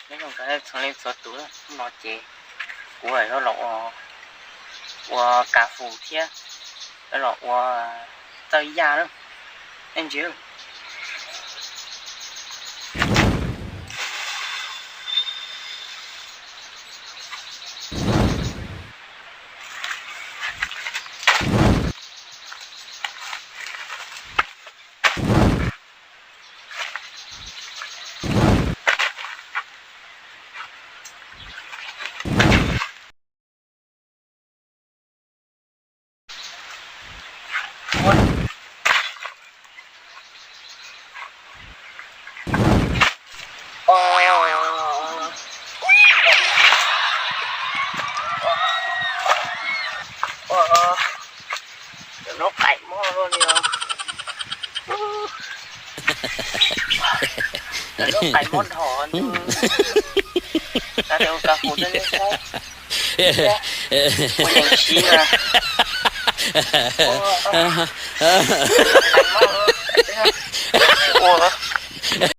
Nyob zoo txog leej txhua tus, hnub no ces kuv yuav los ua, ua kas fus thiab yuav los ua txawj yaj lawm, nej ntsia. Cov no qais mob luaj li os. Cov no qais mob dhos. Xav tias ua kas fus rau nej saib. Ua yees siv na. Qais mob ua